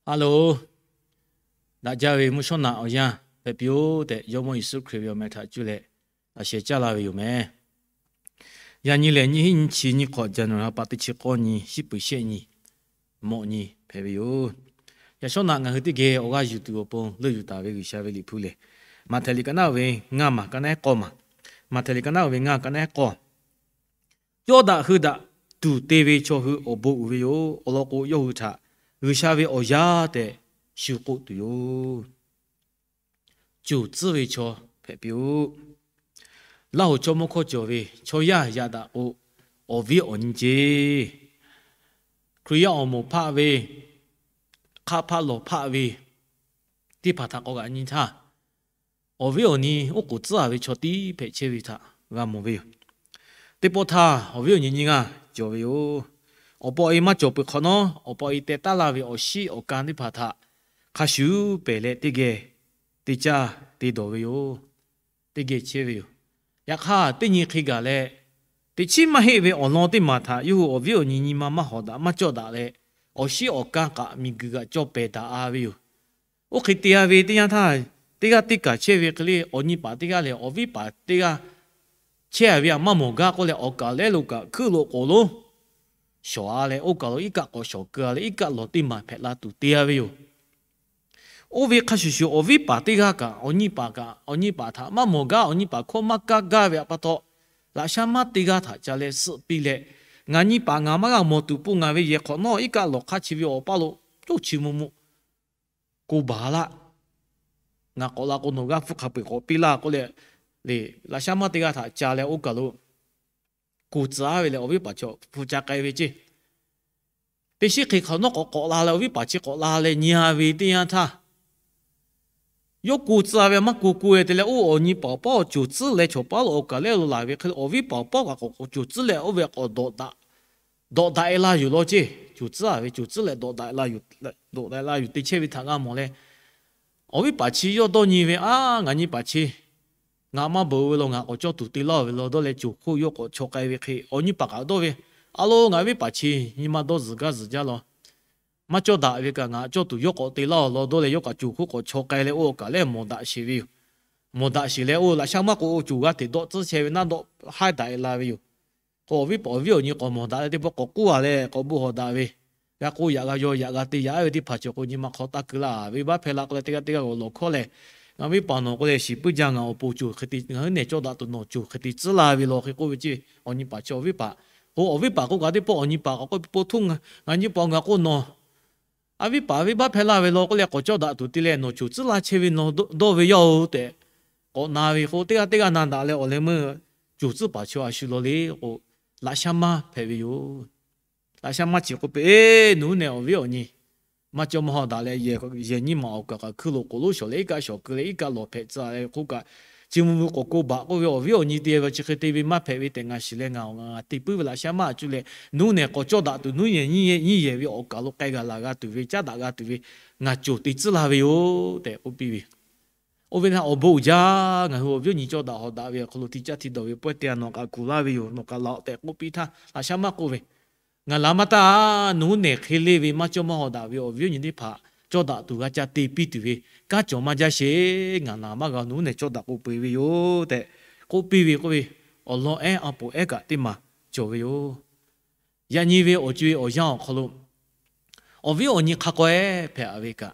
Hello, daꞈ jaˇ ve mvuhˇ shawˉ naꞈ awˬ yanˇ hpehꞈ piˇ-oˆ tehꞈ, Jawˇmawˇ Yeˍsuˆ Hkriꞈ ve awˬ meh htaꞈ cuˇ leh laꞈ sheh caˇ la ve yoˬ meh. Yaꞈ nyi lehˬ, nyiˇ hinˉ nyiˇ chi nyiˇ hk'awꞈ January ha pa teˇ chi k'awˇ nyi, shiˉ puˍ shehˆ nyi, mawꞈ nyi hpehꞈ ve yoˬ. Yaꞈ shawˉ naꞈ ngaˬ hui teˇ geh awˬ g'aˇ yuˬ tuˬ awˬ pon leuˆ yuˬ taˍ ve G'uiˬsha ve Liꞈ hpu lehˬ, Maꞈhtehˍ liꞈ ka naˉ ve ngaˇ maˬ ka naˉ k'awˇ maˬ, Maꞈhtehˍ liꞈ ka naˉ ve ngaˇ ka naˉ k'awˇ, Cawˇ daꞈ heuˆ daꞈ tuˬ te ve chaw hui awˬ bon uiˍ ve yoˬ. Awˬ lawn k'o, yawˇ hui htaꞈ G'uiˬsha ve awˬ yaˇ tehꞈ shu k'oˆ tuˬ yoˬ. Coˬ tcuhˉ ve chaw hpehꞈ piˇ-oˆ. Laˇ hoˍ chaw mawˇ hkawˇ cawˬ ve chaw yaˇ yaꞈ daꞈ k'o, awˬ viˉ awˬ nyi ceˇ, Hkriꞈ yaˇ awˬ moˍ hpaˆ ve, hk'aˆ hpaˆ lawˬ hpaˆ ve teˇ hpaˍ htaꞈ k'awꞈ g'aꞈ nyi htaˇ, awˬ viˉ awˬ nyi oˉ k'oˍ tcuhˉ-a ve chaw tiˉ hpehꞈ chehˇ ve htaꞈ g'a mawˬ ve yoˬ. Teˇ pawˆ htaˇ, awˬ viˉ awˬ nyi nyiˇ g'aˇ cawˬ ve yoˬ. Awˬ pa awˬ e maˇ cawˬ peuˬ hk'awꞈ nawˉ, awˬ pa awˬ e teh taˉ laˇ ve awˬ shiˉ awˬ kan teˇ hpaˍ htaꞈ hk'a shuˍ pehˬ leh, teˇ geh te caˇ te dawˬ ve yoˬ. Teˇ geh chehˇ ve yoˬ. Yaꞈ hk'aˇ, teˇ nyi hk'e gaˬ leh, teꞈ chiˉ maˇ heˆ ve awˬ lawn teˇ maˬ htaꞈ yawˇ hui awˬ viˉ awˬ nyi nyi ma maˇ hawˍ daꞈ, maˇ cawˇ daꞈ leh, awˬ shiˉ awˬ kan kaꞈ miˬguiˬ kaꞈ cawˇ pehˍ daꞈ-a ve yoˬ. Oˇ hk'e te-a ve teˇ yanˇ htaˇ, teˇ g'aˇ teˇ kaˬ chehˇ ve hk'e le, awˬ nyi paˍ teˇ g'aˇ lehˬ awˬ viˉ paˍ teˇ g'aˇ chehˇ-a ve htaꞈ maˇ mawˬ gaˇ k'oˆ leh, awˬ kaˍ lehˉ lo kaꞈ hkuiˉ lo k'oˍ lonˉ shawˍ-a leh, oˇ kaˬ lo iˉ kaˆ k'awꞈ shawˍ keu-a leh, iˉ kaˆ lawˬ teˇ maˬ hpehꞈ la tuˬ te-a ve yoˬ. Oˇ ve hk'a shuˍ shuˍ, awˬ viˉ paˍ teˇ g'aˇ kaꞈ, awˬ nyi paˍ kaꞈ, awˬ nyi paˍ htaꞈ maˇ mawˬ gaˇ, awˬ nyi paˍ hkawˇ maˇ kaˇ gaˇ ve htaꞈ pa taw, laꞈ sha maˇ teˇ g'aˇ htaꞈ ca leh suhˆ piˇ leh, ngaˬ nyi paˍ ngaˬ maˇ g'a mawˬ tuˬ pon ngaˬ ve yehˬ hk'awꞈ nawˉ iˉ kaˆ lawˬ hk'aˇ chi ve awˬ paˇ lo coˇ chi mvuh mvuh, ko baˬ laˇ. Ngaˬ k'awꞈ la k'o, nawˬ g'aˇ hpfuhˇ hk'a peu-eˬ k'awꞈ piˇ laˇ k'oˆ leh, laꞈ sha maˇ teˇ g'aˇ htaꞈ ca leh oˇ kaˬ lo ko tcuh-a ve leh, awˬ viˉ paˍ chi hpu ca k'ai ve ceˇ. Teˇ shiˉ hk'e hk'awꞈ nawˉ k'awꞈ k'awꞈ la leh, awˬ viˉ paˍ chi k'awꞈ la leh nyi-a ve teˇ yanˇ htaˇ, yawˇ ko tcuh-a ve maˇ ko ko-e te leh, oˇ awˬ nyi paˍ awˬ paˇ awˬ coˬ tcuhˉ leh, chaw paˉ lo awˬ kaˍ lehˉ lo laˬ ve hk'e le, awˬ viˉ paˍ awˬ paˇ kaꞈ k'awꞈ coˬ tcuhˉ leh, oˇ ve k'awꞈ dawꞈ daꞈ-e la yuˬ law ceˇ. Coˬ tcuhˉ-a ve coˬ tcuhˉ leh dawꞈ daꞈ-e la yuˬ te chehˇ ve htaꞈ g'a mawˬ leh, awˬ viˉ paˍ chi yawˇ dawˇ nyi ve, Aˉ, ngaˬ nyi paˍ chi ngaˬ maˇ beuꞈ-o ve law, ngaˬ k'awꞈ cawˇ tuˬ te laˇ-oˬ ve law dawˇ leh, coˬ hk'oˆ yawˇ k'awꞈ chaw k'ai ve hk'e, awˬ nyi paˍ kaꞈ dawˇ ve, A lo, ngaˬ viˉ paˍ chi nyi ma dawˇ zuhˬ gaˇ zuhˬ jaˇ law. Maˇ cawˇ daꞈ ve kaꞈ ngaˬ cawˇ tuˬ yawˇ k'awꞈ te laˇ-oˬ law dawˇ leh, yawˇ kaꞈ coˬ hk'oˆ k'awꞈ chaw k'ai leh, oˇ kaˬ lehˉ mawˬ daꞈ sheˍ ve yoˬ. Mawˬ daꞈ sheˍ leh, oˇ laꞈ sha maˇ k'o, coˬ g'a hteꞈ dawˆ tcuhˉ chehˇ ve naˉ dawˆ haiˉ daꞈ-e la ve yoˬ. K'o, awˬ viˉ paˍ awˬ viˉ awˬ nyi k'awꞈ mawˬ daꞈ leh, teˇ pawˆ k'awꞈ k'oˆ-a leh, k'awꞈ bon hawˍ daꞈ ve, g'a k'o yaꞈ g'a yaw, yaꞈ g'a te yaꞈ-a ve teˇ hpaˍ cawˬ k'o, nyi ma hk'aw taˇ keu laˇ ve, baˆ hpehˇ la k'o leh, teˇ g'aˇ teˇ g'aˇ g'aꞈ lawˬ hkawˇ leh, Ngaˬ viˉ paˍ nawˬ k'oˆ leh shiˍ puiˉ jaˇ, ngaˬ awˬ pon coˬ hk'e te, ngaˬ hui nehˬ cawˇ daꞈ tuˬ nawˬ coˬ hk'e te tcuhˉ la ve law hk'e k'oˆ ve ceˇ. Awˬ nyi paˍ chi awˬ viˉ paˍ k'o, awˬ viˉ paˍ k'oˆ kaꞈ teˇ pawˆ awˬ nyi paˍ k'awꞈ k'oˆ piˇ po htoˇ, Ngaˬ nyi paˍ-oˬ, ngaˬ k'o nawˬ a viˉ paˍ ve baˆ hpehˇ laˇ ve law k'oˆ leh, k'awꞈ cawˇ daꞈ tuˬ te leh nawˬ coˬ tcuhˉ laˇ chehˇ ve nawˬ dawˇ ve yaˇ-oˬ tehꞈ k'awꞈ na ve k'o, teˇ g'aˇ teˇ g'aˇ na daꞈ leh awˬ leh meuˇ coˬ tcuhˉ paˍ chi a shu law le k'o, laꞈ sha maˇ hpehꞈ ve yoˬ. Laꞈ sha maˇ chi k'oˆ piˇ, Eˬ, nawˬ hui nehˬ awˬ viˉ awˬ nyi maˇ cawˇ maˇ hawˍ daꞈ leh, yehˬ nyi ma awˬ kaˍ kaꞈ hkui lo k'oˍ lonˉ shawˍ leh, iˉ kaˆ shawˍ keu leh, iˉ kaˆ lawˬ hpehꞈ tcuh leh k'oˆ kaꞈ, chi mvuh mvuh k'awꞈ ko baꞈ k'oˆ ve, awˬ viˉ awˬ nyi te ve chi hk'e te ve maˇ hpehꞈ ve tehꞈ ngaˬ shiˍ leh, ngaˬ te puiˉ ve laꞈ sha maˇ a cuˇ leh, nawˬ hui nehˬ k'awꞈ cawˇ daꞈ tuˬ, nawˬ hui nehˬ nyiˇ yehˬ ve awˬ kaˍ lo k'ai g'a laˬ g'a tuˬ ve, caˉ daꞈ g'a tuˬ ve ngaˬ coˬ te tcuhˉ la ve yoˬ tehꞈ k'oˆ piˇ ve. Oˇ ve htaꞈ awˬ bon uiˍ jaˇ. Ngaˬ hui awˬ viˉ awˬ nyi cawˇ daꞈ hawˍ daꞈ ve awˬ hk'aw lo te caˇ te dawˬ ve pawehˇ te-a, nawˬ kaꞈ kuˬ laˇ ve yoˬ. Nawˬ kaꞈ laˬ-oꞈ tehꞈ k'oˆ piˇ htaˇ, laꞈ sha maˇ k'oˆ ve, Ngaˬ laˬ maˇ taˇ. Nawˬ hui nehˬ hk'e le ve maˇ cawˇ maˇ hawˍ daꞈ ve awˬ viˉ awˬ nyi teˇ hpaˍ cawˇ daꞈ tuˬ g'a ca te piˇ tuˬ ve kanˉ cawˬ maˇ jaˇ sheˍ. Ngaˬ laˬ maˇ g'a. Nawˬ hui nehˬ cawˇ daꞈ k'o peu-eˬ ve yoˬ tehꞈ k'oˆ piˇ ve k'oˆ ve, awˬ lawn ehˉ a poˍ ehˉ kaꞈ teˇ maˬ cawˬ ve yoˬ. Yaꞈ nyi ve awˬ co-e awˬ yanˇ awˬ hk'aw lo awˬ viˉ awˬ nyi hk'a kawehˉ hpehꞈ-a ve kaꞈ,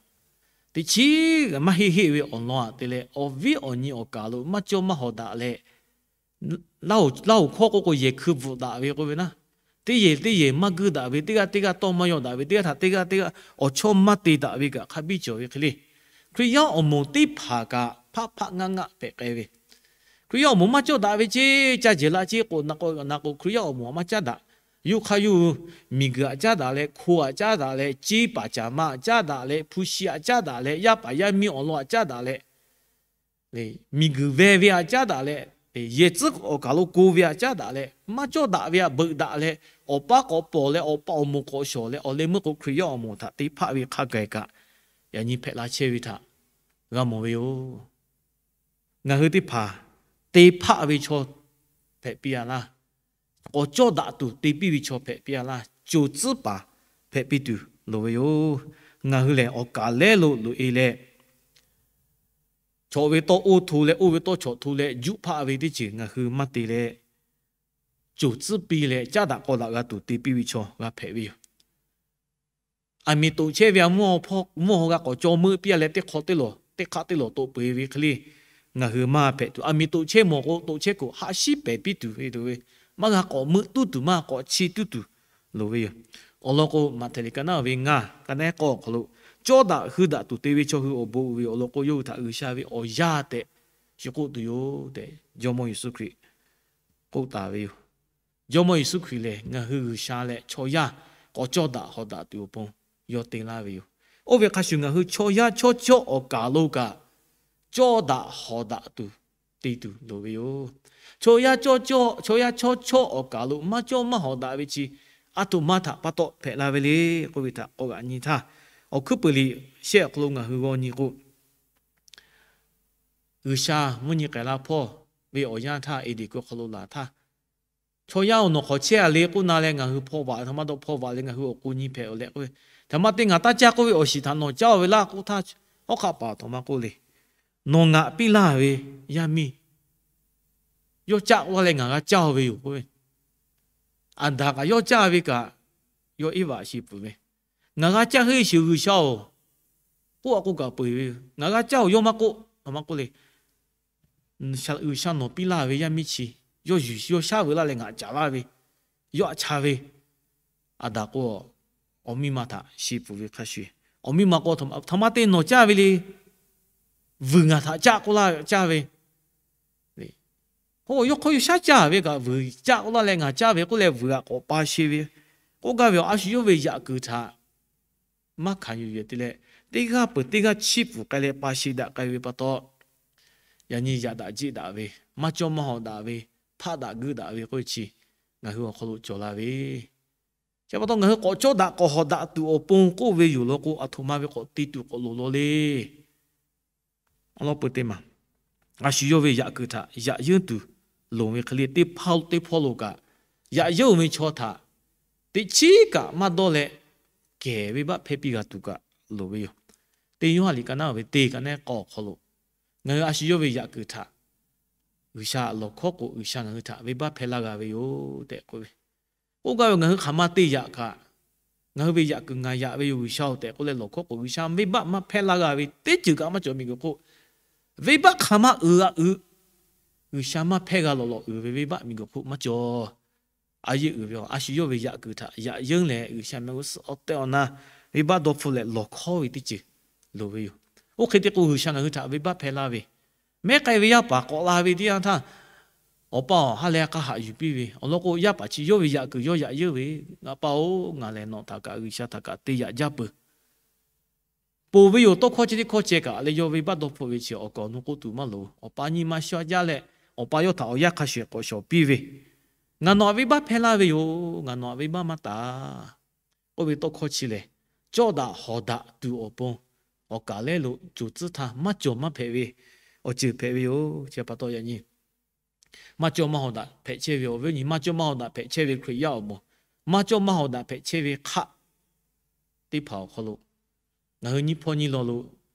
teꞈ chiˉ maˇ heˆ heˆ ve awˬ lawn aꞈ te leh, awˬ viˉ awˬ nyi awˬ kaˍ lo maˇ cawˇ maˇ hawˍ daꞈ leh, Laˇ hoˍ hkawˇ k'oˆ k'o, yehˬ hkui bvuhꞈ daꞈ ve k'oˆ ve naˉ, teˇ yehˬ teˇ yehˬ maˇ guiˇ daꞈ ve, teˇ g'aˇ teˇ g'aˇ tawˇ maˇ yaw daꞈ ve, teˇ g'aˇ htaꞈ teˇ g'aˇ teˇ g'aˇ awˬ chawˇ maˇ te daꞈ ve kaꞈ hk'a biˇ cawˬ ve hk'e le. Hkriꞈ yaˇ awˬ moˍ teˇ hpaˍ kaꞈ hpaˆ hpaˆ ngaˆ ngaˆ hpehꞈ k'ai ve, Hkriꞈ yaˇ awˬ moˍ maˇ cawˇ daꞈ ve ceˇ, caˇ jehˬ la ceˇ k'o, na k'o na k'o Hkriꞈ yaˇ awˬ moˍ maˇ caˉ daꞈ. Yuˇ hk'aˇ yuˇ miˬguiˬ aꞈ caˉ daꞈ leh, hko aꞈ caˉ daꞈ leh, ceˇ paˍ caˍ ma aꞈ caˉ daꞈ leh, hpu shi aꞈ caˉ daꞈ leh, yaˇ paˍ yaˇ miˇ awˬ lawn aꞈ caˉ daꞈ leh, miˬguiˬ veh ve aꞈ caˉ daꞈ leh, yehˬ tcuhˉ awˬ kaˍ lo ko ve aꞈ caˉ daꞈ leh, maˇ cawˇ daꞈ ve aꞈ beuꞈ daꞈ leh, awˬ paˇ k'awꞈ pawˍ leh, awˬ pa awˬ moˍ k'awꞈ shawˍ leh, awˬ leh meuˇ k'o Hkriꞈ yaˇ awˬ moˍ htaꞈ te hpaˆ ve hk'a gaˬ kaꞈ, yaꞈ nyi hpehꞈ la chehˇ ve htaꞈ g'a mawˬ ve yoˬ. Ngaˬ hui teˇ hpaˍ te hpaˆ ve chaw hpehꞈ piˇ-a laˇ. K'awꞈ cawˇ daꞈ tuˬ te piˇ ve chaw hpehꞈ piˇ-a laˇ. Coˬ tcuhˉ paˍ hpehꞈ piˇ tuˬ loˍ ve yoˬ. ngaˬ hui lehˬ awˬ kaˍ lehˉ lo loꞈ-e leh, chawꞈ ve tawˇ oˇ hto leh oˇ ve tawˇ chawꞈ hto leh juˆ hpaˆ ve teˇ ceuˬ ngaˬ hui maˇ te leh, coˬ tcuhˉ piˇ leh caˉ daꞈ k'aw daꞈ g'a tuˬ te piˇ ve chaw g'a hpehꞈ ve yoˬ. Aˬ miˍ toꞈ chehˇ ve a mvuhˇ haw g'a k'awꞈ caw meuˆ piˇ-a leh teˇ hk'aw teˇ lawˬ teˇ hk'aˆ teˇ lawˬ toꞈ peu-e ve hk'e le, ngaˬ hui maˇ hpehꞈ tuˬ, aˬ miˍ toꞈ chehˇ mawˬ k'o, toꞈ chehˇ k'o haꞈ shiˉ pehˍ piˇ tuˬ ve, maˇ g'a k'awꞈ meuˆ tuˉ tuˬ, maˇ k'awꞈ chi tuˉ tuˬ loˍ ve yoˬ. Awˬ lawn k'o, Maꞈhtehˍ liꞈ ka naˉ ve ngaˇ ka naˉ k'awˇ awˬ hk'aw lo, cawˇ daꞈ hui daꞈ tuˬ te ve chaw hui awˬ bon uiˍ ve awˬ lawn k'o, yawˇ hui htaꞈ G'uiˬsha ve awˬ yaˇ tehꞈ shiˍ k'oˆ tuˬ yoˬ tehꞈ, Jawˇmawˇ Yeˍsuˆ Hkriꞈ k'oˆ taˍ ve yoˬ. Jawˇmawˇ Yeˍsuˆ Hkriꞈ lehˬ, ngaˬ hui G'uiˬsha leh chaw yaˇ k'awꞈ cawˇ daꞈ hawˍ daꞈ tuˬ awˬ pon yawˇ te laˇ ve yoˬ. Oˇ ve hk'a shuˍ, ngaˬ hui chaw yaˇ chaw cawˇ awˬ kaˍ lo kaꞈ cawˇ daꞈ hawˍ daꞈ tuˬ te tuˬ loˍ ve yoˬ. Chaw yaˇ chaw cawˇ, chaw yaˇ chaw cawˇ awˬ kaˍ lo maˇ cawˇ maˇ hawˍ daꞈ ve chi, a htoꞈ ma htaꞈ pa taw hpehꞈ la ve le k'oˆ ve htaꞈ k'awꞈ g'aꞈ nyi htaˇ, Awˬ hkuiˉ peuˬ liꞈ shehˆ awˬ hk'aw lo ngaˬ hui g'aw nyi k'o, G'uiˬsha mvuhˇ nyi k'ai la hpawˇ ve awˬ yanˇ htaˇ, Eˍdenˍ kuiˬ hk'aw lo laˬ htaˇ, chaw yaˇ awˬ nawˬ hk'awꞈ chehˇ-a le k'oˆ na leh, ngaˬ hui hpaw vaꞈ htaꞈ maˇ dawˇ hpaw vaꞈ leh ngaˬ hui awˬ k'o nyi hpehꞈ-aˬ leh k'oˆ ve, htaꞈ maˇ te ngaˬ taˇ caˇ k'oˆ ve awˬ shiˍ htaꞈ nawˬ caˇ-aˬ ve laˇ k'oˆ htaˇ, hawˉ hk'aˆ paˍ htaꞈ maˇ k'oˆ le. Nawˬ ngaˬ piˇ laˇ ve yaˇ miˇ yawˇ caˆ k'oˆ laˇ leh ngaˬ g'a caˇ-aˬ ve yoˬ k'oˆ ve, Aˍdanˍ kaꞈ yawˇ caˇ ve kaꞈ, yawˇ Eˇvaꞈ shiˍ peuˬ ve, ngaˬ g'a caˇ heˆ shiˍ G'uiˬsha-oˬ, k'oˆ a k'oˆ kaꞈ peu-eˬ ve, ngaˬ g'a caˇ-oˬ yawˇ maˇ k'oˆ, maˇ k'oˆ le. G'uiˬsha nawˬ piˇ laˇ ve yaˇ miˇ chi yawˇ yuˬ yawˇ shaˉ veu laˇ leh ngaˬ caˍ laˇ ve, yawˇ aꞈ cha ve, Aˍdanˍ k'o, awˬ miˇ ma htaꞈ shiˍ peuˬ ve hk'a shuˍ, awˬ miˇ ma k'o, htaꞈ maˇ te nawˬ caˇ ve le, vuiˬ ngaˬ htaꞈ caˆ k'oˆ laˇ caˇ ve, k'o yawˇ hk'aw yawˇ shaˉ caˇ ve kaꞈ vuiˬ caˆ k'oˆ laˇ leh ngaˬ caˇ ve k'oˆ leh vuiˬ g'aꞈ k'awꞈ pa sheˍ ve, k'oˆ gaˇ ve a shu yawˇ ve yaꞈ kuiˬ htaꞈ maˇ hkanˍ yuˬ yehˬ te leh, teˇ g'aˇ peuˬ teˇ g'aˇ chiˇ pfuhˍ k'ai leh pa sheˍ daꞈ k'ai ve pa taw, yaꞈ nyi yaꞈ daꞈ jeˆ daꞈ ve, maˇ cawˇ maˇ hawˍ daꞈ ve, hpaˆ daꞈ geuˆ daꞈ ve k'oˆ ve chi, ngaˬ hui awˬ hk'aw lo cawˬ la ve. Chi pa taw ngaˬ hui k'awꞈ cawˇ daꞈ k'awꞈ hawˍ daꞈ tuˬ awˬ pon k'oˆ ve yoˬ law k'o, aˬ htoꞈ ma ve k'awꞈ te tuˬ k'awꞈ loˍ law le. Awˬ lawn peu teˇ maˬ, a shu yawˇ ve yaꞈ kuiˬ htaꞈ yaꞈ yeunˇ tuˬ loˍ ve hk'e le, teˇ hpawˇ lo kaꞈ yaꞈ yeunˇ ve chaw htaꞈ teꞈ chiˉ kaꞈ maˇ dawˇ leh, kehˬ venˇbaˆ hpehˇ piˇ g'a tuˬ kaꞈ loˍ ve yoˬ. Teˇ Yoˇhanˬ liꞈ ka naˉ ve teˇ ka naˉ k'awˇ awˬ hk'aw lo, ngaˬ hui a shu yawˇ ve yaꞈ kuiˬ htaꞈ G'uiˬsha lawˬ hkawˉ k'o, G'uiˬsha ngaˬ hui htaꞈ venˇbaˆ hpehˇ laˇ g'a ve yoˬ tehꞈ k'oˆ ve, k'oˆ gaˇ ve ngaˬ hui hk'aˬ ma te yaꞈ kaꞈ, ngaˬ hui ve yaꞈ kuiˬ ngaˬ yaꞈ ve yoˬ G'uiˬsha-oˬ tehꞈ k'oˆ leh lawˬ hkawˉ k'o, G'uiˬsha venˇbaˆ maˇ hpehˇ laˇ g'a ve teˇ ceuˬ kaꞈ maˇ cawˬ miˬguiˬ hk'oˆ, venˇbaˆ hk'aˬ ma uiˍ g'a uiˍ, G'uiˬsha maˇ hpehˇ g'a lawꞈ lawꞈ uiˍ ve venˇbaˆ miˬguiˬ hk'oˆ maˇ cawˬ. A yeˇ uiˍ ve a shu yawˇ ve yaꞈ kuiˬ htaꞈ yaꞈ yeunˇ leh G'uiˬsha mehˆ g'uˇ suhˍ awˬ tehˬ awˬ na venˇbaˆ dawˇ hpfuhˆ leh lawˬ hkawˉ ve teˇ ceuˬ loˍ ve yoˬ. Oˇ hk'e te k'o G'uiˬsha ngaˬ hui htaꞈ venˇbaˆ hpehˇ laˇ ve, mehˉ k'ai ve yaˇ paˍ k'awꞈ la ve teˇ yanˇ htaˇ, awˬ pa awˬ ha lehˬ a k'a haꞈ yuˬ piˇ ve awˬ lawn k'o, yaˇ paˍ chi yawˇ ve yaꞈ kuiˬ yawˇ yaꞈ yeunˇ ve, Ngaˬ pa-oˬ, ngaˬ lehˬ nawˬ htaꞈ kaꞈ G'uiˬsha htaꞈ kaꞈ te yaꞈ jaˇ peuˬ. Ponˬ ve yoˬ, tawˇ hkawˇ chi teˇ hkawˇ ceh kaꞈ leh yawˇ venˇbaˆ dawˇ hpfuhˆ ve chi awˬ kaˍ awˬ nu k'oˆ tuˬ maˇ loˍ. Awˬ pa nyi ma sha jaˇ leh, awˬ pa yawˇ htaꞈ awˬ yanˇ hk'a shuˍ k'awꞈ shawˍ piˇ ve, Ngaˬ nawˬ htaꞈ venˇbaˆ hpehˇ laˇ ve yoˬ, ngaˬ nawˬ htaꞈ venˇbaˆ maˇ taˍ k'oˆ ve tawˇ hkawˇ chi lehˬ, cawˇ daꞈ hawˍ daꞈ tuˬ awˬ pon, awˬ kaˍ lehˉ lo coˬ tcuhˉ htaˇ maˇ cawˬ maˇ hpehꞈ ve awˬ ceuˬ hpehꞈ ve yoˬ. Chi pa taw yaꞈ nyi maˇ cawˇ maˇ hawˍ daꞈ hpehꞈ chehˇ ve awˬ viˉ awˬ nyi, maˇ cawˇ maˇ hawˍ daꞈ hpehꞈ chehˇ ve Hkriꞈ yaˇ awˬ moˍ, maˇ cawˇ maˇ hawˍ daꞈ hpehꞈ chehˇ ve hk'aˆ teˇ hpaˍ awˬ hk'aw lo, ngaˬ hui nyiˇ hpawˇ nyiˇ law lo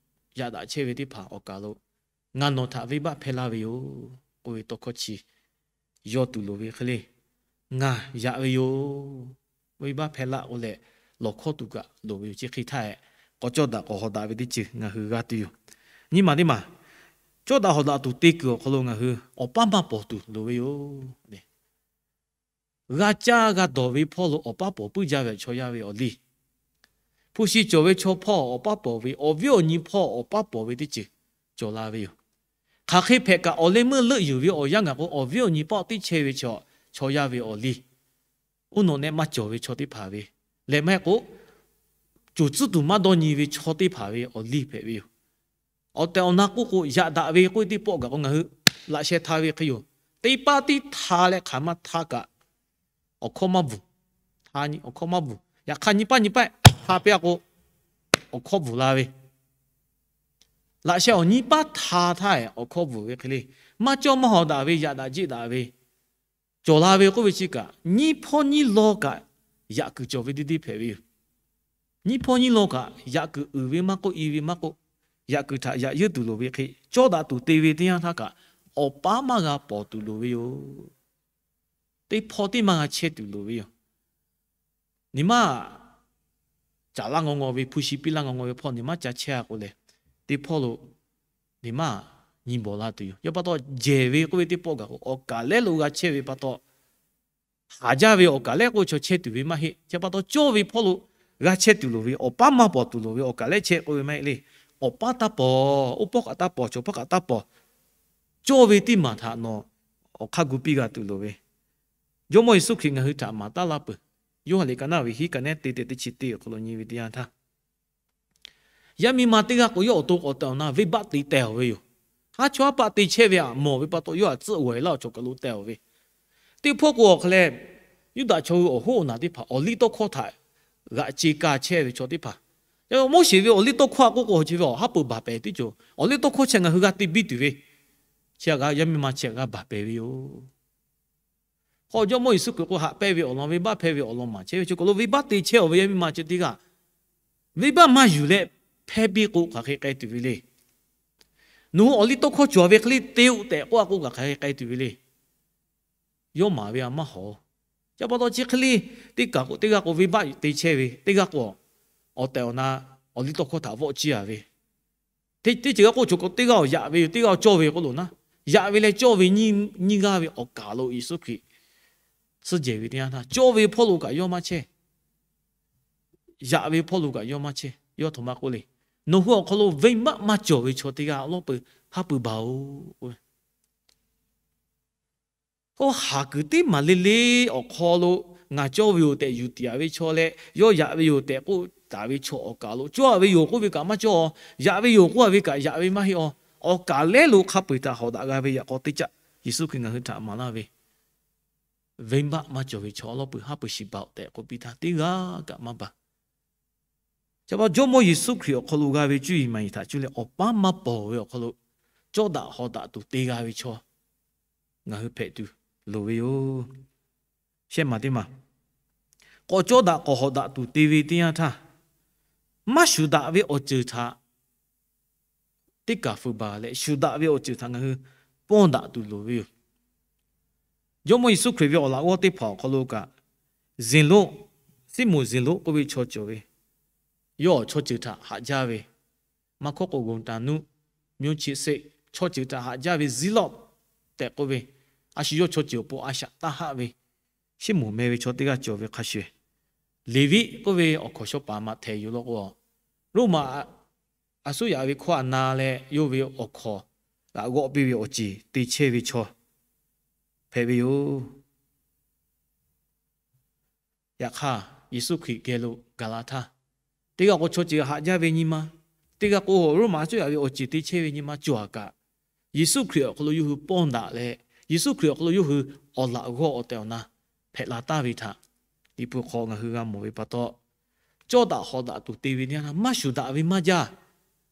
yaꞈ daꞈ chehˇ ve teˇ hpaˍ awˬ kaˍ lo, Ngaˬ nawˬ htaꞈ venˇbaˆ hpehˇ laˇ ve yoˬ k'oˆ ve tawˇ hkawˇ chi yawˇ tuˬ loˍ ve hk'e le, Ngaˬ yaꞈ ve yoˬ, venˇbaˆ hpehˇ laˇ k'oˆ leh lawˬ hkawˉ tuˬ kaꞈ loˍ ve yoˬ. Chi hk'e htaˇ hehꞈ, k'awꞈ cawˇ daꞈ k'awꞈ hawˍ daꞈ ve teˇ ceuˬ ngaˬ hui g'a tuˬ yoˬ. Nyiˇ maˬ teˇ maˬ, cawˇ daꞈ hawˍ daꞈ tuˬ te kuiˬ awˬ hk'aw lo ngaˬ hui awˬ paˉ maˇ pawˍ tuˬ loˍ ve yoˬ. G'a caˇ g'a dawˬ ve hpawˇ lo awˬ paˉ pawˍ puiˉ jaˇ ve chaw yaˇ ve awˬ liˇ, hpu shi cawˬ ve chaw hpawˇ awˬ paˉ pawˍ ve, awˬ viˉ awˬ nyi hpawˇ awˬ paˉ pawˍ ve teˇ ceuˬ cawˬ la ve yoˬ. Hk'aˬ hk'e hpehꞈ kaꞈ, awˬ leh meuˇ leuˆ yuˬ ve awˬ yanˇ gaˬ k'o, awˬ viˉ awˬ nyi paˆ teˇ chehˇ ve chaw, chaw yaˇ ve awˬ liˇ, uˉ nawꞈ nehˆ maˇ cawˬ ve chaw teˇ hpaˍ ve lehˬ, maˇ heˆ k'o, coˬ tcuhˉ tuˬ maˇ dawˇ nyi ve chaw teˇ hpaˍ ve awˬ liˇ hpehꞈ ve yoˬ. Awˬ tehˬ awˬ na k'oˆ k'o, yaꞈ daꞈ ve k'oˆ ve teˇ pawˆ gaˬ k'o, ngaˬ hui laꞈ sheh hta ve hk'e yoˬ. Teˇ paˆ tiˉ hta leh hk'aˬ ma hta kaꞈ, awˬ hkawˇ maˇ bvuhˬ. Hta nyi awˬ hkawˇ maˇ bvuhˬ. Yaꞈ hk'aˇ nyi paˆ nyi paˆ hta piˇ-a k'o, awˬ hkawˇ bvuhˬ la ve, laꞈ sheh awˬ nyi paˆ hta htaˇ awˬ hkawˇ bvuhˬ ve hk'e le, maˇ cawˇ maˇ hawˍ daꞈ ve, yaꞈ daꞈ jeˆ daꞈ ve cawˬ la ve k'oˆ ve chi kaꞈ, nyiˇ hpawˇ nyiˇ law kaꞈ yaꞈ kuiˬ cawˬ ve teˇ deˇ hpehꞈ ve yoˬ. Nyiˇ hpawˇ nyiˇ law kaꞈ yaꞈ kuiˬ uiˍ ve maˇ k'oˆ, i ve maˇ k'oˆ, yaꞈ kuiˬ htaꞈ yaꞈ yeunˇ tuˬ loˍ ve hk'e, cawˇ daꞈ tuˬ te ve teˇ yanˇ htaˇ kaꞈ, awˬ paˉ maˇ g'a pawˍ tuˬ loˍ ve yoˬ. Teˇ hpawˇ teˇ maˇ g'a chehˇ tuˬ loˍ ve yoˬ. Niˬ maˇ caˍ laˇ ngaw ngaw ve, hpu shi piˇ laˇ ngaw ngaw ve hpawˇ niˬ maˇ ca chehˇ a k'o lehˬ, teˇ hpawˇ lo niˬ maˇ nyi bawˬ la tuˬ yoˬ. Yaꞈ pa taw, jehˬ ve k'oˆ ve teˇ pawˆ gaˬ k'o, awˬ kaˍ lehˉ lo g'a chehˇ ve pa taw, haˍ jaˇ ve awˬ kaˍ lehˉ k'oˆ ve chaw chehˇ tuˬ ve maˇ heˆ. Chi pa taw, cawˇ ve hpawˇ lo g'a chehˇ tuˬ loˍ ve, awˬ paˉ maˇ pawˍ tuˬ loˍ ve, awˬ kaˍ lehˉ chehˇ k'oˆ ve maˇ heˆ le. Awˬ paˉ taˇ pawˍ, oˇ pawˆ kaꞈ taˇ pawˍ, chaw hpawˇ kaꞈ taˇ pawˍ, cawˇ ve teˇ maˬ htaꞈ nawˬ awˬ hk'aˇ gu piˇ g'a tuˬ loˍ ve, Jawˇmawˇ Yeˍsuˆ Hkriꞈ ngaˬ hui htaꞈ maˍ taˉ laˇ peuˬ. Yoˇhanˬ liꞈ ka naˉ ve hiˉ ka nehˉ te tehꞈ teˇ chi teˇ awˬ hk'aw lo nyi ve teˇ yanˇ htaˇ, yaˇ miˇ ma teˇ g'aˇ k'o yawˇ awˬ to k'awꞈ tehˬ awˬ na venˇbaˆ te teh awˬ ve yoˬ. Haˉ chawˇ haˉ paˆ te chehˇ ve htaꞈ mawˬ ve pa taw, yawˇ htaꞈ tcuhˆ g'awˬ e laˇ awˬ cawˬ kaˬ lo teh awˬ ve. Teˇ hpawˇ k'o awˬ hk'aw leh, Yuˇdaꞈ chaw hui awˬ hoˉ awˬ naˬ teˇ hpaˍ awˬliˇtawˇhkawˇ htaꞈ g'aꞈ ce ka chehˇ ve chaw teˇ hpaˍ, Moˉseˍ ve awˬliˇtawˇhkawˇ a k'oˆ k'o, chi ve awˬ haˉ pui baˬ pehˍ teˇ cawˬ, awˬliˇtawˇhkawˇ chi ngaˬ hui g'a te biˇ tuˬ ve, chi a g'a yaˇ miˇ ma chi a g'a baˬ pehˍ ve yoˬ. Hk'aw Jawˇmawˇ Yeˍsuˆ Hkriꞈ k'o haꞈ pehnˇ ve awˬ lawn, venˇbaˆ hpehˇ ve awˬ lawn maˍ chehˇ ve chi kaˬ lo venˇbaˆ te chehˇ awˬ ve yaˇ miˇ ma chi teˇ g'aˇ, venˇbaˆ maˇ yuˬ leh hpehˇ piˇ k'o hk'aˬ hk'e k'ai tuˬ ve le. Nawˬ hui awˬliˇtawˇhkawˇ cawˬ ve hk'e le te-oˆ tehꞈ k'oˆ a k'o kaꞈ hk'aˬ hk'e k'ai tuˬ ve le. Yawˇ maˍ ve a maˇ hawˍ. Chi pa taw chi hk'e le, teˇ kaˬ k'o teˇ g'aˇ k'o venˇbaˆ te chehˇ ve, teˇ g'aˇ k'o awˬ tehˬ awˬ na awˬliˇtawˇhkawˇ htaꞈ vawˆ ciˇ a ve, teˇ ceuˬ g'a k'oˆ cawˬ k'o teˇ g'aˇ awˬ yaꞈ ve yoˬ, teˇ g'aˇ awˬ cawˇ ve k'oˆ loˬ naˉ, yaꞈ ve leh cawˇ ve nyiˇ g'aˇ ve awˬ kaˍ lo Yeˍsuˆ Hkriꞈ suhˉ jehˬ ve teˇ yanˇ htaˇ, cawˇ ve hpawˇ lo kaꞈ yawˇ maˇ chehˇ, yaꞈ ve hpawˇ lo kaꞈ yawˇ maˇ chehˇ. Yawˇ htoꞈ ma k'oˆ le, Nawˬ hui awˬ hk'aw lo venˇbaˆ maˇ cawˬ ve chaw teˇ g'aˇ awˬ lawˉ pui haˉ pui baˬ-oˬ. Oˇ haˍ kuiˬ teˇ maˬ le le awˬ hk'aw lo ngaˬ cawˇ ve yoˬ tehꞈ yuˬ tiˍ a ve chaw leh, yawˇ yaꞈ ve yoˬ tehꞈ k'oˆ taˍ ve chaw awˬ kaˍ lo cawˇ a ve yoˬ k'oˆ ve kaꞈ maˇ cawˇ, yaꞈ ve yoˬ k'oˆ a ve kaꞈ yaꞈ ve maˇ heˆ a. Awˬ kaˍ lehˉ lo hk'a peu-eˬ htaꞈ hawꞈ daꞈ g'a ve yaꞈ k'aw teˇ caˆ Yeˍsuˆ Hkriꞈ ngaˬ hui htaꞈ maˍ laˇ ve, venˇbaˆ maˇ cawˬ ve chaw awˬ lawˉ pui haˉ pui shiˍ baˬ-oˬ tehꞈ k'oˆ piˇ htaˇ, teˇ g'aˇ kaꞈ maˇ baˬ. Chi pa taw Jawˇmawˇ Yeˍsuˆ Hkriꞈ awˬ hk'aw lo g'a ve cuˇ yiˍ maˍ yiˍ htaꞈ cuˇ leh awˬ paˉ maˇ pawˍ ve awˬ hk'aw lo cawˇ daꞈ hawˍ daꞈ tuˬ te g'a ve chaw ngaˬ hui hpehꞈ tuˬ loˍ ve yoˬ. Shehˆ maˬ teˇ maˬ, k'awꞈ cawˇ daꞈ k'awꞈ hawˍ daꞈ tuˬ te ve teˇ yanˇ htaˇ, maˇ shuˍ daꞈ ve awˬ ceuˬ htaꞈ teˇ kaˬ fuiˍ baˬ leh, shuˍ daꞈ ve awˬ ceuˬ htaꞈ ngaˬ hui pawˇ daꞈ tuˬ loˍ ve yoˬ. Jawˇmawˇ Yeˍsuˆ Hkriꞈ ve awˬ laꞈ g'awˇ teˇ hpaˍ awˬ hk'aw lo kaꞈ, Zeˍloˆ, Siˉmonˍ Zeˍloˆ k'oˆ ve chaw cawˬ ve, yawˇ chaw ceuˬ htaꞈ haꞈ jaˇ ve, maˇ hkawˇ k'o กัณฑานุ miˇ-oˇ chi se chaw ceuˬ htaꞈ haꞈ jaˇ ve Zeˍlaˆ tehꞈ k'oˆ ve, a shu yawˇ chaw ceuˬ awˬ pon a shaꞈ taˇ haˆ ve, Siˉmonˍ meh ve chaw teˇ g'aˇ cawˬ ve hk'a shuˍ, Leˍviˆ k'oˆ ve awˬ hkawnˍ shaw paˍ maꞈ htehˍ yoˬ law k'o, Roˉmaꞈ a suˉ yaꞈ ve hkawˇ a na leh yawˇ ve awˬ hkawnˍ g'aꞈ g'awˆ piˇ ve awˬ ceˬ te chehˇ ve chaw hpehꞈ ve yoˬ. Yaꞈ hk'aˇ, Yeˍsuˆ Hkriꞈ geh lo gaˬ la htaˇ, teˇ g'aˇ k'o chaw ceuˬ haꞈ jaˇ ve nyi ma, teˇ g'aˇ k'o Roˉmaꞈ a suˉ yaꞈ ve awˬ ceˬ te chehˇ ve nyi ma cawˬ a kaꞈ, Yeˍsuˆ Hkriꞈ awˬ hk'aw lo yawˇ hui pawˇ daꞈ leh, Yeˍsuˆ Hkriꞈ awˬ hk'aw lo yawˇ hui awˬ laꞈ g'awˇ awˬ tehˬ awˬ na hpehꞈ la taˍ ve htaꞈ Liꞈ hpu hk'aw ngaˬ hui g'a mawˬ ve pa taw, cawˇ daꞈ hawˍ daꞈ tuˬ te ve teˇ yanˇ htaˇ, maˇ shuˍ daꞈ ve maˇ jaˇ,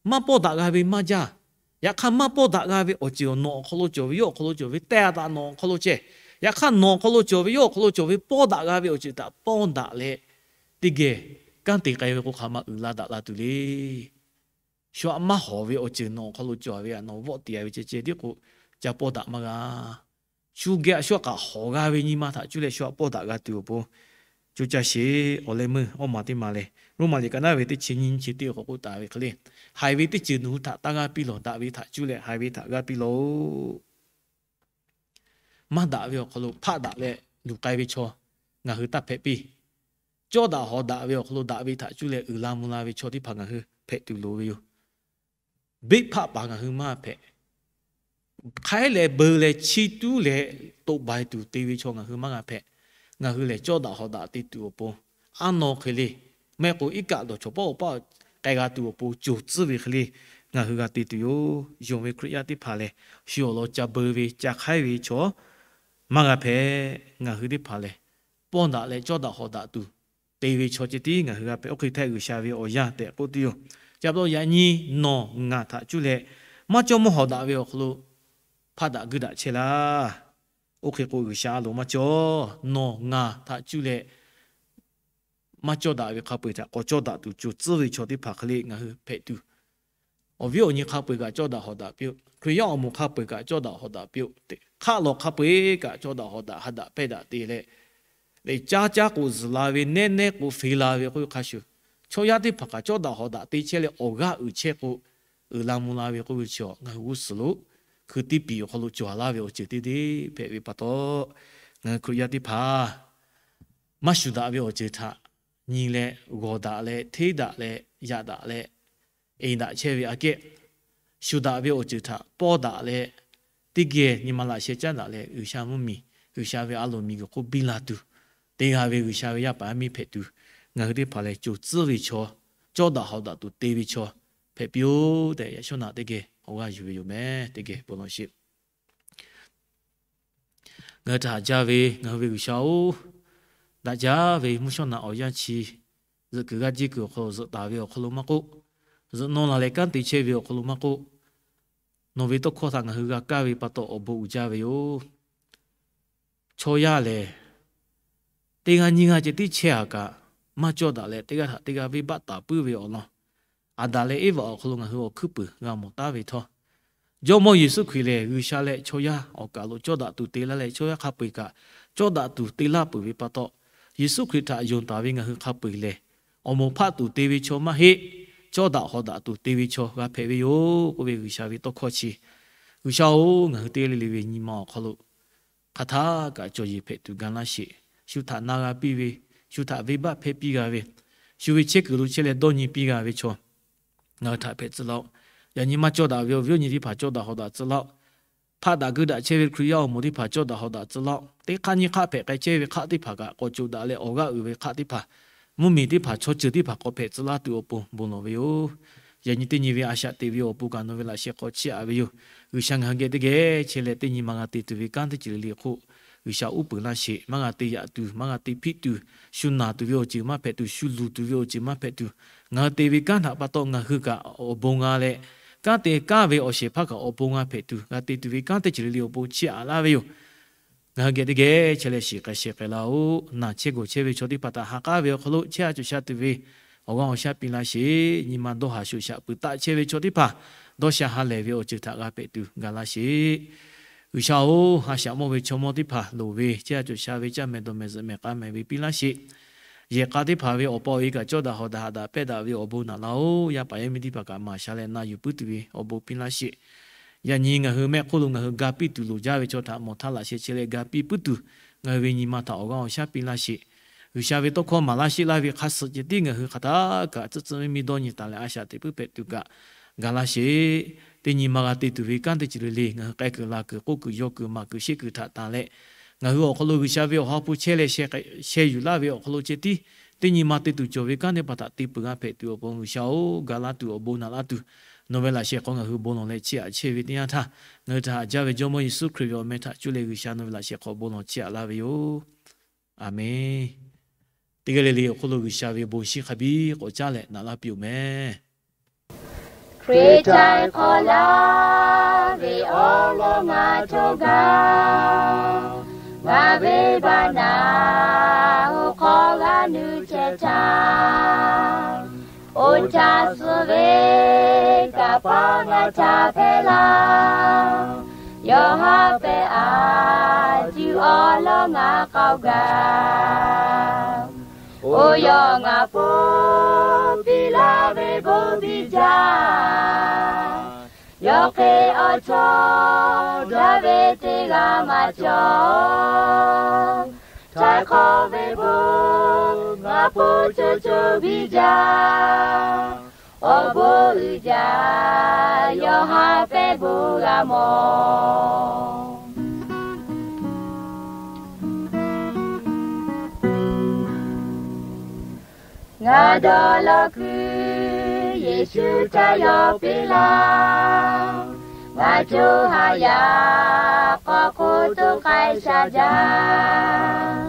maˇ pawˇ daꞈ g'a ve maˇ jaˇ. Yaꞈ hk'aˇ, maˇ pawˇ daꞈ g'a ve awˬ ceuˬ nawˬ awˬ hk'aw lo cawˬ ve, yawˇ awˬ hk'aw lo cawˬ ve, teh a taꞈ nawˬ awˬ hk'aw lo ceh. Yaꞈ hk'aˇ, nawˬ awˬ hk'aw lo cawˬ ve, yawˇ awˬ hk'aw lo cawˬ ve, pawˇ daꞈ g'a ve awˬ ceuˬ htaꞈ pawˇ daꞈ leh, teˇ geh kanˉ te k'ai ve k'o, hk'aˬ ma uiˍ la daꞈ la tuˬ le. Shu aꞈ maˇ hawˍ ve awˬ ceuˬ nawˬ awˬ hk'aw lo cawˬ ve htaꞈ nawˬ vawˆ te a ve ceh ceh tiˉ k'o, ca pawˇ daꞈ maˇ g'a. Shu geh a shu aꞈ kaꞈ hawˍ g'a ve nyi ma htaꞈ cuˇ leh shu aꞈ pawˇ daꞈ g'a tuˬ awˬ pon, co caˇ sheˍ. Awˬ leh meuˇ awˇ maˬ teˇ maˬ lehˬ, Roˉmaꞈ liꞈ ka naˉ ve teˇ chi nyiˇ nyiˇ chi teˇ awˬ hk'aw k'oˆ taˍ ve hk'e le, haiˬ ve teˇ ceuˬ nawˬ hui htaꞈ taˇ g'aˇ piˇ lawˬ, daꞈ ve htaꞈ cuˇ leh haiˬ ve htaꞈ g'aˇ piˇ lawˬ-oˆ. Maˇ daꞈ ve awˬ hk'aw lo hpaˆ daꞈ leh luˬ k'ai ve chaw ngaˬ hui taˇ hpehꞈ piˇ. Cawˇ daꞈ hawˍ daꞈ ve awˬ hk'aw lo daꞈ ve htaꞈ cuˇ leh uiˍ la mvuh la ve chaw teˇ hpaˍ ngaˬ hui hpehꞈ tuˬ loˍ ve yoˬ. Beˆ hpaˆ paˍ ngaˬ hui maˇ hpehꞈ. Hk'aiˉ leh beu leh chiˇ tuˉ leh toꞈ bai tuˬ te ve chaw ngaˬ hui maˇ g'a hpehꞈ. Ngaˬ hui lehˬ, cawˇ daꞈ hawˍ daꞈ te tuˬ awˬ pon, aˉ naw hk'e le, maˇ heˆ k'o iˉ kaˆ dawˬ chawˬ pawˆ awˬ paˆ k'ai g'a tuˬ awˬ pon coˬ tcuhˉ ve hk'e le, ngaˬ hui g'a te tuˬ yoˬ. Yonˍ ve Hkriꞈ yaˇ teˇ hpaˍ lehˬ, shu awˬ lawn ca beu ve ca hk'aiˉ ve chaw maˇ g'a hpehꞈ. Ngaˬ hui teˇ hpaˍ lehˬ, pawˇ daꞈ leh cawˇ daꞈ hawˍ daꞈ tuˬ te ve chaw ceh tiˉ ngaˬ hui g'a hpehꞈ. Oˇ hk'e htaˇ G'uiˬsha ve awˬ yanˇ tehꞈ k'oˆ tuˬ yoˬ. Ca pa taw yaꞈ nyi nawˬ ngaˬ htaꞈ cuˇ leh maˇ cawˇ mawˇ hawˍ daꞈ ve awˬ hk'aw lo hpaˆ daꞈ guiˇ daꞈ chehˇ laˇ. Oˇ hk'e k'o, G'uiˬsha a loˍ maˇ cawˇ. Nawˬ ngaˬ htaꞈ cuˇ leh maˇ cawˇ daꞈ ve hk'a peu-eˬ htaꞈ k'awꞈ cawˇ daꞈ tuˬ co tcuhˉ ve chaw teˇ hpaˍ hk'e le ngaˬ hui hpehꞈ tuˬ, awˬ viˉ awˬ nyi hk'a peu-eˬ kaꞈ cawˇ daꞈ hawˍ daꞈ piˇ-oˆ. Hkriꞈ yaˇ awˬ moˍ hk'a peu-eˬ kaꞈ cawˇ daꞈ hawˍ daꞈ piˇ-oˆ. Teꞈ hk'aˆ law hk'a peu-eˬ kaꞈ cawˇ daꞈ hawˍ daꞈ ha daꞈ pehˇ daꞈ te leh, leh caˇ caˇ k'o zuhˬ la ve, nehˇ nehˇ k'o feꞈ la ve k'oˆ ve hk'a shuˍ, chaw yaˇ teˇ hpaˍ kaꞈ cawˇ daꞈ hawˍ daꞈ te chehˇ leh awˬ g'aˇ uiˍ chehˇ k'o, uiˍ la mvuh la ve k'oˆ ve chi ngaˬ hui g'uˇ suhˍ lo hkui teˇ piˍ awˬ hk'aw lo cawˬ laˇ ve awˬ ceuˬ teˇ deˇ hpehꞈ ve pa taw, ngaˬ hui Hkriꞈ yaˇ teˇ hpaˍ maˇ shuˍ daꞈ ve awˬ ceuˬ htaꞈ nyi leh g'awˬ daꞈ leh hteˇ daꞈ leh yaꞈ daꞈ leh eˍ daꞈ chehˇ ve aꞈ kehˉ, shuˍ daꞈ ve awˬ ceuˬ htaꞈ pawˇ daꞈ leh teˇ geh nyi ma laꞈ sheh caˉ daꞈ leh G'uiˬsha mvuhˇmiˬ, G'uiˬsha ve a loˍ miˬguiˬ hk'oˆ biˇ la tuˬ, te g'a ve G'uiˬsha ve yaˇ paˍ yaˇ miˇ hpehꞈ tuˬ, ngaˬ hui teˇ hpaˍ lehˬ co tcuhˉ ve chaw, cawˇ daꞈ hawˍ daꞈ tuˬ te ve chaw hpehꞈ piˇ-oˆ tehꞈ, yaꞈ shawˉ naꞈ teˇ geh awˬ g'aˇ yuˬ ve yoˬ meh. Teˇ geh bon lawˬ sheˍ. Ngaˬ hui htaꞈ haꞈ jaˇ ve ngaˬ hui ve G'uiˬsha-oˬ, daꞈ jaˇ ve mvuhˇ shawˉ naꞈ awˬ yanˇ chi zuhꞈ kuiˬ g'aˇ jiˇ kuiˬ awˬ hk'aw lo zuhꞈ taˍ ve awˬ hk'aw lo maˇ k'oˆ, zuhꞈ nawˇ la leh kanˉ te chehˇ ve awˬ hk'aw lo maˇ k'oˆ, nawˬ ve tawˇ hkawˇ htaꞈ ngaˬ hui g'a kaˇ ve pa taw awˬ bon uiˍ jaˇ ve yoˬ. Chaw yaˇ lehˬ, teˇ g'aˇ nyiˇ g'aˇ ceh tiˉ chehˇ-a kaꞈ, maˇ cawˇ daꞈ leh teˇ g'aˇ htaꞈ teˇ g'aˇ venˇbaˆ taˍ puiˉ ve awˬ lawn, Aˍdanˍ leh Eˇvaꞈ awˬ hk'aw lo ngaˬ hui awˬ hkuiˉ puiˍ g'a mawˬ taˉ ve htawˇ, Jawˇmawˇ Yeˍsuˆ Hkriꞈ lehˬ G'uiˬsha leh chaw yaˇ awˬ kaˬ lo cawˇ daꞈ tuˬ te laˇ leh chaw yaˇ hk'a peu-eˬ kaꞈ cawˇ daꞈ tuˬ te laˇ peuˬ ve pa taw, Yeˍsuˆ Hkriꞈ htaꞈ yonˍ taˍ ve ngaˬ hui hk'a peu-eˬ lehˬ, awˬ moˍ hpaˆ tuˬ te ve chaw maˇ heˆ, cawˇ daꞈ hawˍ daꞈ tuˬ te ve chaw g'a hpehꞈ ve yoˬ k'oˆ ve G'uiˬsha ve tawˇ hkawˇ chi, G'uiˬsha-oˬ, ngaˬ hui teˇ g'aˇ le le ve nyi ma awˬ hk'aw lo hk'aˬ htaˇ kaꞈ cawˬ yeˬ hpehꞈ tuˬ ga laˇ sheˍ. Shu htaꞈ na g'a piˇ ve, shu htaꞈ venˇbaˆ hpehˇ piˇ g'a ve, shu ve chehˇ kuiˬ lo chehˇ leh dawˇ nyi piˇ g'a ve chaw ngaˬ hui htaꞈ hpehꞈ tcuh laˇ-oˆ. Yaꞈ nyi maˇ cawˇ daꞈ ve awˬ viˉ awˬ nyi teˇ hpaˍ cawˇ daꞈ hawˍ daꞈ tcuh laˇ-oˆ. Hpaˆ daꞈ geuˆ daꞈ chehˇ ve Hkriꞈ yaˇ awˬ moˍ teˇ hpaˍ cawˇ daꞈ hawˍ daꞈ tcuh laˇ-oˆ. Teˇ hk'aˇ nyiˇ hk'aˇ hpehꞈ k'ai chehˇ ve hk'aˆ teˇ hpaˍ kaꞈ k'awꞈ co daꞈ leh awˬ g'aˇ uiˍ ve hk'aˆ teˇ hpaˍ, mvuhˇmiˬ teˇ hpaˍ, chaw ceuˬ teˇ hpaˍ k'awꞈ hpehꞈ tcuh laˇ tuˬ awˬ pon bon lawˬ ve yoˬ. Yaꞈ nyi teˇ nyi ve a shaꞈ teꞈ ve awˬ pon kaꞈ nawˬ ve laꞈ sheh hk'aw chiˇ aꞈ ve yoˬ. G'uiˬsha ngaˬ hui geh teˇ geh chehˇ leh teˇ nyi ma g'a te tuˬ ve kanˉ teˇ ceuˬ le le hk'oˆ G'uiˬsha uˉ peunˍ laˇ sheˍ. Maˇ g'a te yaꞈ tuˬ, maˇ g'a te hpiˆ tuˬ, shu naˬ tuˬ ve awˬ ceuˬ maˇ hpehꞈ tuˬ, shu luˬ tuˬ ve awˬ ceuˬ maˇ hpehꞈ tuˬ, ngaˬ hui te ve kanˉ htaꞈ pa taw ngaˬ hui kaꞈ awˬ bon g'a leh, kanˉ te kanˉ ve awˬ shehˍ hpaˇ kaꞈ awˬ bon g'a hpehꞈ tuˬ, g'a te tuˬ ve kanˉ teˇ ceuˬ le le awˬ pon chiˇ aꞈ laˇ ve yoˬ. Ngaˬ hui geh teˇ geh chehˇ leh shiˍ k'ai sheh k'ai laˇ-oˆ. Naˬ chehˇ gawˬ chehˇ ve chaw teˇ hpaˍ htaꞈ ha k'aˉ ve awˬ hk'aw lo chehˇ sha cawˬ sha tuˬ ve awˬ g'aˇ awˬ shaˉ piˇ laˇ sheˍ. Nyi ma dawˇ haˍ shuˍ shaꞈ peuˬ taˆ chehˇ ve chaw teˇ hpaˍ dawˇ sha ha lehˬ ve awˬ ceuˬ htaꞈ g'a hpehꞈ tuˬ ga laˇ sheˍ. G'uiˬsha-oˬ, a shaꞈ mawˇ ve chaw mawˇ teˇ hpaˍ loˍ ve chehˇ sha cawˬ sha ve caˇ mehˍ dawˬ mehˍ zuhꞈ mehˍ k'a mehˍ ve piˇ laˇ sheˍ. Yehˬ k'a teˇ hpaˍ ve awˬ pa awˬ e kaꞈ cawˇ daꞈ hawˍ daꞈ haꞈ daꞈ pehˇ daꞈ ve awˬ bon naꞈ laˇ-oˆ. Yaˇ paˍ yaˇ miˇ teˇ hpaˍ kaꞈ maˍ sha leh na yuˬ puiˉ tuˬ ve awˬ bon piˇ laˇ sheˍ. Yaꞈ nyi ngaˬ hui mehˆ hk'oˆ lo ngaˬ hui ga piˇ tuˬ loˍ jaˇ ve chaw htaꞈ mawˬ htaˇ laꞈ sheh chehˇ leh ga piˇ puiˉ tuˬ, ngaˬ hui ve nyi ma htaꞈ awˬ g'aˇ awˬ shaˉ piˇ laˇ sheˍ. G'uiˬsha ve tawˇ hkawˇ maˍ laˇ sheˆ laˇ ve hk'a suhˍ ceh tiˉ ngaˬ hui hk'aˬ htaˇ kaꞈ tcuhˆ tcuhˆ miˇ miˇ dawˇ nyi taˍ leh a shaꞈ teꞈ puiˉ hpehꞈ tuˬ kaꞈ ga laˇ sheˍ. Teˇ nyi ma g'a te tuˬ ve kanˉ teˇ ceuˬ le le ngaˬ hui k'ai kuiˬ la kuiˬ k'oˆ kuiˬ yaw kuiˬ maˍ kuiˬ sheˆ kuiˬ htaꞈ tanˬ leh, ngaˬ hui awˬ hk'aw lo G'uiˬsha ve awˬ ha hpu chehˇ leh sheh yuˬ laˇ ve awˬ hk'aw lo ceh tiˉ teˇ nyi ma te tuˬ cawˬ ve kanˉ teˇ hpaˍ htaꞈ te peuˬ g'a hpehꞈ tuˬ awˬ pon G'uiˬsha-oˬ, ga laˇ tuˬ awˬ bon naꞈ laˇ tuˬ, nawˬ ve laꞈ sheh hk'aw ngaˬ hui bon lawˬ leh chiˇ aꞈ chehˇ ve teˇ yanˇ htaˇ, ngaˬ hui htaꞈ haꞈ jaˇ ve Jawˇmawˇ Yeˍsuˆ Hkriꞈ ve awˬ meh htaꞈ cuˇ leh G'uiˬsha nawˬ ve laꞈ sheh hk'aw bon lawˬ chiˇ aꞈ laˇ ve yoˬ. Aˍmenˍ. Teˇ g'aˇ le le awˬ hk'oˆ lo G'uiˬsha ve bon shinˉ hk'a biˇ k'awꞈ caˉ leh naꞈ laˇ piˇ-oˬ meh. Hkriꞈ htaꞈ hk'awꞈ laˇ ve awˬ lawn ngaˬ cawˬ gaˇ, ngaˬ ve baˆ naˍ hoꞈ hk'aw g'a nuˇ chehˇ htaˇ, oˇ htaˇ suh ve kaꞈ paˉ ngaˬ htaꞈ hpehˇ laˇ, yawˇ haꞈ pehˇ aꞈ tuˬ awˬ lawn ngaˬ k'awꞈ gaˇ. Oˇ yawˇ ngaˬ hpu piˇ laˇ ve bon biˇ jaˇ. Yawˇ hk'e awˬ chawˇ daꞈ ve teˇ g'aˇ maˇ cawˬ. Htaiˍ hk'awꞈ ve bon ngaˬ hpu co co biˇ jaˇ. Awˬ bon uiˍ jaˇ yawˇ haꞈ pehˇ bon g'a mawˬ. Ngaˬ dawˇ law kuiˬ Yeˍsuˆ htaꞈ yawˇ piˇ laˇ. Ngaˬ co ha yaꞈ k'awꞈ hk'oˆ toˇ k'ai sha jaˇ.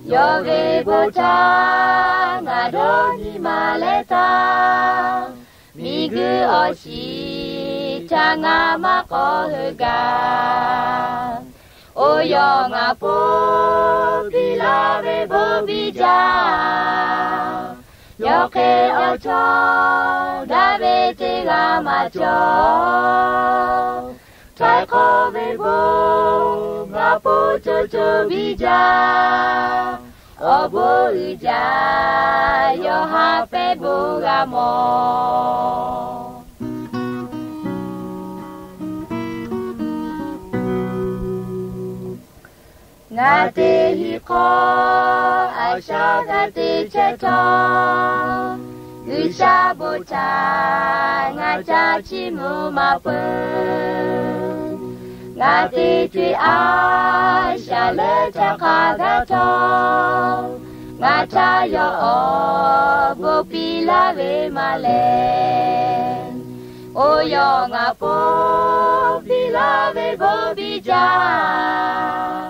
Yawˇ ve bon htaˇ ngaˬ dawˇ nyi ma leh htaˇ, miˬguiˬ awˬ shiˍ htaꞈ ngaˬ maˇ k'awꞈ heuˆ gaˇ. Oˇ yawˇ ngaˬ hpu piˇ laˇ ve bon biˇ jaˇ. Yawˇ hk'e awˬ chawˇ daꞈ ve teˇ g'aˇ maˇ cawˬ. Htaiˍ hk'awꞈ ve bon ngaˬ hpu co co biˇ jaˇ. Awˬ bon uiˍ jaˇ, yawˇ haꞈ pehnˇ bon g'a mawˬ. Ngaˬ te hiˍ hk'aw a shaꞈ g'a te chehˇ htawˇ, G'uiˬsha bon htaꞈ ngaˬ ca chiˇ mvuh maˇ peuˬ. Ngaˬ te co-e a shaꞈ leh htaˇ hk'a gaˇ htawˇ, ngaˬ htaꞈ yawˇ awˬ bon piˇ laˇ ve maˇ lehˬ. Oˇ yawˇ ngaˬ hpu piˇ laˇ ve bon biˇ jaˇ.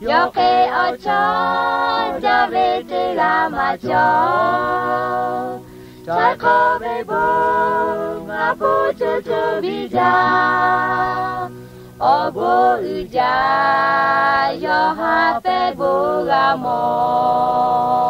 Yawˇ hk'e awˬ chawˇ daꞈ ve teˇ g'aˇ maˇ cawˬ. Htaiˍ hk'awꞈ ve bon ngaˬ hpu co co biˇ jaˇ. Awˬ bon uiˍ jaˇ, yawˇ haꞈ pehnˇ bon g'a mawˬ.